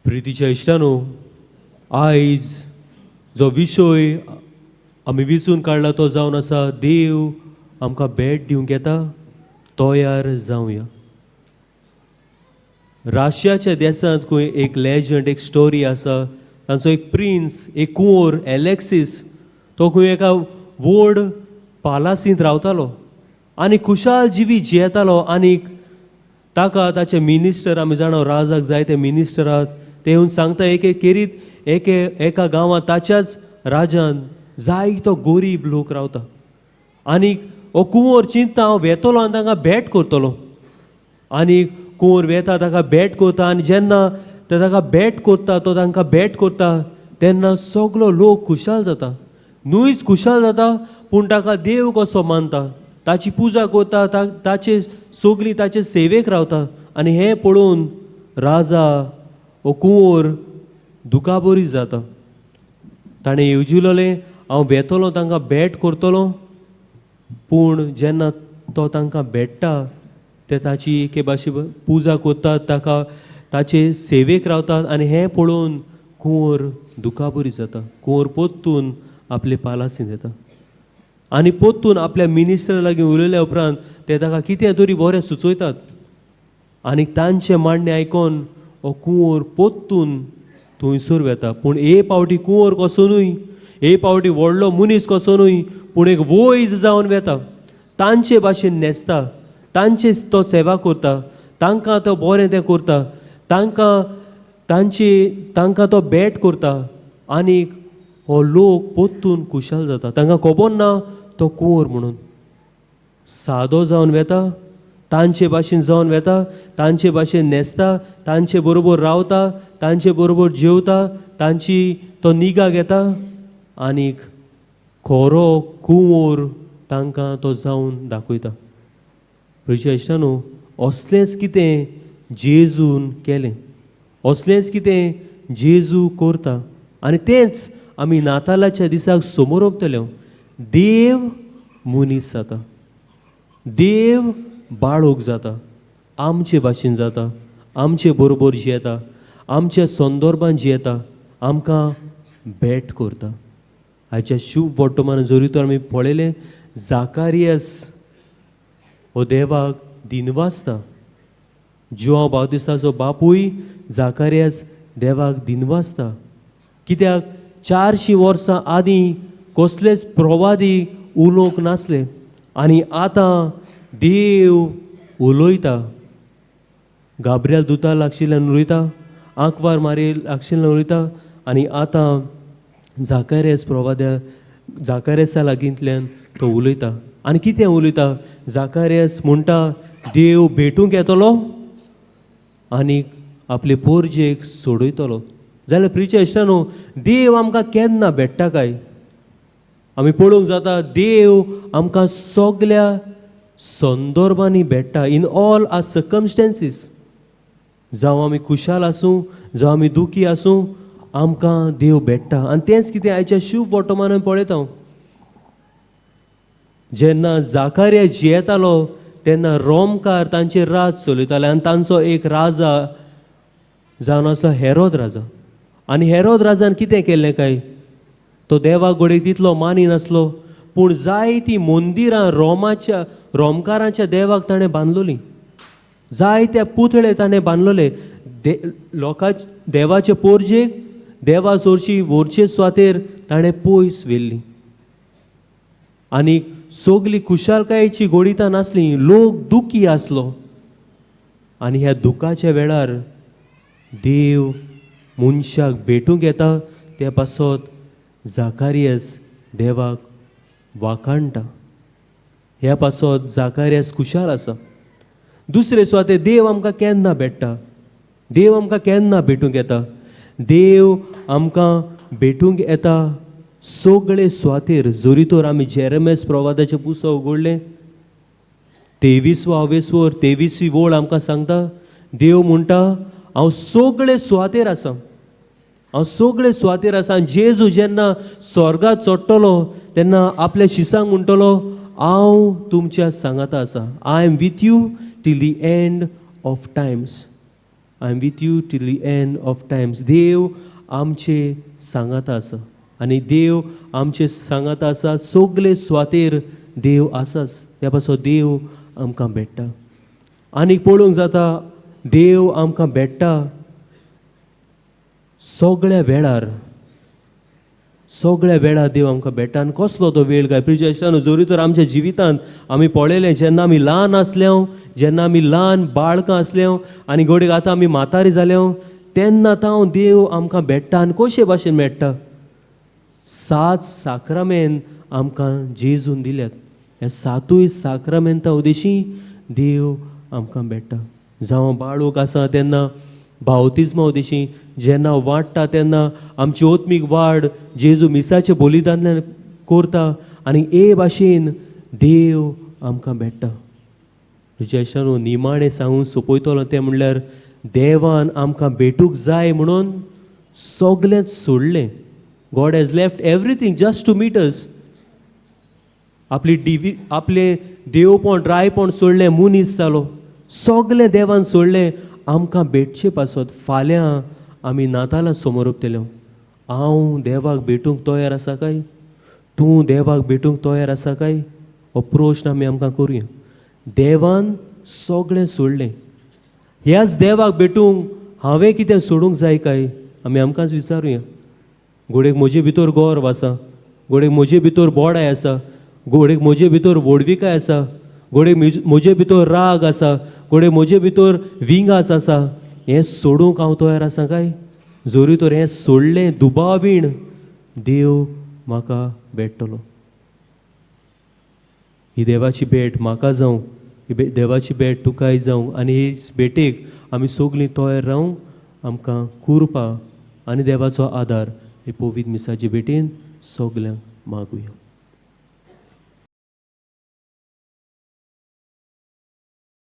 प्रितीच्या इश्टानो, आयज जो विशय आमी विचून काडला तो जावन आसा देव आमकां भेट दिवंक येता, तयार जावया. राशियाच्या देसांत खंय एक लेजंड, एक स्टोरी आसा. तांचो एक प्रिन्स, एक कुंवर एलेक्सीस, तो खंय एका व्हड पालासींत रावतालो आनी खुशाल जिवीत जियेतालो. आनीक ताका ताचे मिनिस्टर, आमी जाणा राजाक जायते मिनिस्टर आहात, ते येवन सांगता एक एक केरीत एके एका गांवांत ताच्याच राजान जायतो गोरीब लोक रावता आनीक हो कुंवर चिंतता, हांव वेतलो आनी तांकां भेट करतलो. आनी कुंवर वेता, ताका भेट करता आनी जेन्ना ते ताका भेट करता, तो तांकां भेट करता तेन्ना सगलो लोक खुशाल जाता. न्हूच खुशाल जाता, पूण ताका देव कसो मानता, ताची पुजा करता, ताचे सगलीं ताचे सेवेक रावता. आनी हें पळोवन राजा हो कुंवर दुखाबरी जाता. ताणें येवजिलें, हांव वेतलो, तांकां भेट करतलो. पूण जेन्ना तो तांकां भेट्टा, ते ताची एके भाशे पुजा करतात, ताका ताचे सेवेक रावतात आनी हें पळोवन कुंवर दुखाबरी जाता. कुंवर पोत्तून आपले पालासींत येता आनी पोत्तून आपल्या मिनिस्टरा लागीं उलयल्या उपरांत ते ताका कितें तरी बरें सुचयतात आनी तांचें मांडणें आयकोन हो कुंवर पोत्तून थंयसर वेता. पूण हे पावटी कुंवर कसो न्हय, हे पावटी व्हडलो मनीस कसो न्हय, पूण एक वैज जावन वेता. तांचे भाशेन न्हेसता, तांचे तो सेवा करता, तांकां तो बरें तें करता, तांकां तांची तांकां तो भेट करता आनीक हो लोक पोत्तून खुशाल जाता. तांकां खबर ना तो कुंवर म्हणून. सादो जावन वेता, तांचे भाशेन जावन वेता, तांचे भाशेन न्हेसता, तांचे बरोबर रावता, तांचे बरोबर जेवता, तांची तो निगा घेता आनीक खरो कुंवर तांकां तो जावन दाखयता. प्रिय इश्टानो, असलेंच कितें जेजून केलें, असलेंच कितें जेजू करता आनी तेंच आमी नातालाच्या दिसाक समोर. देव मनीस जाता, देव बाळोक जाता, आमचे भाशेन जाता, आमचे बरोबर जियेता, आमच्या संदर्भान जियेता, आमकां भेट करता. हाच्या शुभ वर्तमान जरी तर आमी पळयलें, जाकारियस हो देवाक दिनवासता. जुआंव बावतिस्ताचो बापूय जाकारियस देवाक दिनवासता, कित्याक 400 वर्सां आदीं कसलेच प्रवादी उलोवंक नासले आनी आतां देव उलयता. गाब्रियल दुता लागशिल्ल्यान उलयता, आंकवार मारी लागशिल्ल्यान उलयता आनी आतां जाकारियस प्रवाद्या जाकारियसा लागींतल्यान तो उलयता. आनी कितें उलयता? जाकारियस म्हणटा, देव भेटूंक येतलो आनी आपले पोरजेक सोडयतलो. जाल्यार प्रिच्या इश्टानो, देव आमकां केन्ना भेट्टा काय? आमी पळोवंक जाता, देव आमकां सगल्या संदर्भांनी भेट्टा, इन ऑल are circumstances. जावं आमी खुशाल आसूं, जावं आमी दुखी आसूं, आमकां देव भेट्टा. आनी तेंच कितें आयच्या शुभ वर्तमानान पळयता हांव. जेन्ना जाकारिया जियेतालो तेन्ना रोमकार तांचेर राज चलयताले आनी तांचो एक राजा जावन आसा हेरोद राजा. आनी हेरोद राजान कितें केल्लें काय, तो देवाक घडये तितलो मानी नासलो, पूण जायतीं मंदिरां रोमाच्या रोमकारांच्या देवाक ताणें बांदलोलीं, जायते पुतळे ताणें बांदलोले. दे लोकां देवाचे पोरजेक देवा सोरशी व्हरचे सुवातेर ताणें पयस व्हेल्ली आनी सगली खुशालकायेची गोडितां नासली, लोक दुखी आसलो. आनी ह्या दुखाच्या वेळार देव मनशाक भेटूंक येता, ते पासत जाकारियस देवाक वाखाणटा. ह्या पासत जाकारियस खुशाल आसा. दुसरे सुवाते देव आमकां केन्ना भेट्टा? देव आमकां केन्ना भेटूंक येता? देव आमकां भेटूंक येता सगळे सुवातेर. जरी तर आमी जेरेमेस प्रवादाचें पुस्तक उगडलें, 23वो अवेस्वर 23वी वळ आमकां सांगता, देव म्हणटा, हांव सगळे सुवातेर आसा, हांव सगळे सुवातेर आसा. आनी जेजू जेन्ना स्वर्गात चडटलो तेन्ना आपल्या शिसांक म्हणटलो, हांव तुमच्या सांगाता आसा, I am with you till the end of times. I am with you till the end of times. देव आमचे सांगात आसा आनी देव आमचे सांगात आसा, सगले सुवातेर देव आसाच. त्या पासत देव आमकां भेट्टा. आनी पळोवंक जाता, देव आमकां भेट्टा सगळ्या वेळार. सगळ्या वेळार देव आमकां भेट्टा. आनी कसलो तो वेळ काय, प्रिय इश्टांनो? जरी तर आमच्या जिवितांत आमी पळयलें, जेन्ना आमी ल्हान आसले, जेन्ना आमी ल्हान बाळकां आसले आनी घडयेक आतां आमी म्हातारी जाले, तेन्ना तांव देव आमकां भेट्टा. आनी कशे भाशेन मेळटा? सात साक्रामेंत आमकां जेजून दिल्यात. ह्या सातूय साक्रामेंता उदेशी देव आमकां भेट्टा. जावं बाळूक आसा तेन्ना बावतिज्मा उदेशी, जेन्ना वाडटा तेन्ना आमची आत्मीक वाड जेजू मिसाचे बलिदानान करता आनी ए भाशेन देव आमकां भेट्टा. जेशानो, निमाणें सांगून सोंपयतलो तें म्हणल्यार, देवान आमकां भेटूंक जाय म्हणून सगलेंच सोडलें. God has left everything just to meet us. आपली डिवी, आपलें देवपण, रायपण सोडलें, मनीस जालो. सगलें देवान सोडलें आमकां भेटचे पासत. फाल्यां आमी नातालां समोर. हांव देवाक भेटूंक तयार आसा काय? तूं देवाक भेटूंक तयार आसा काय? हो प्रश्न आमी आमकां करुया. देवान सगळें सोडलें ह्याच देवाक भेटूंक, हांवें कितें सोडूंक जाय काय? आमी आमकांच विचारुया. घोडेक म्हजे भितर गर्व आसा, घोडेक म्हजे भितर बोडाय आसा, घोडेक म्हजे भितर व्हडविकाय आसा, घोडेक म्हजे भितर राग आसा, घोडेक म्हजे भितर विंगास आसा. हें सोडूंक हांव तयार आसा काय? जरी तर हें सोडलें, दुबावीण देव म्हाका भेट्टलो. ही देवाची भेट म्हाका जावं, ही देवाची भेट तुकाय जावं आनी ही भेटेक आमी सगलीं तयार रावंक आमकां कुरपा आनी देवाचो आदार हे पवित्र मिसाचे भेटेन सगल्यांक मागुया.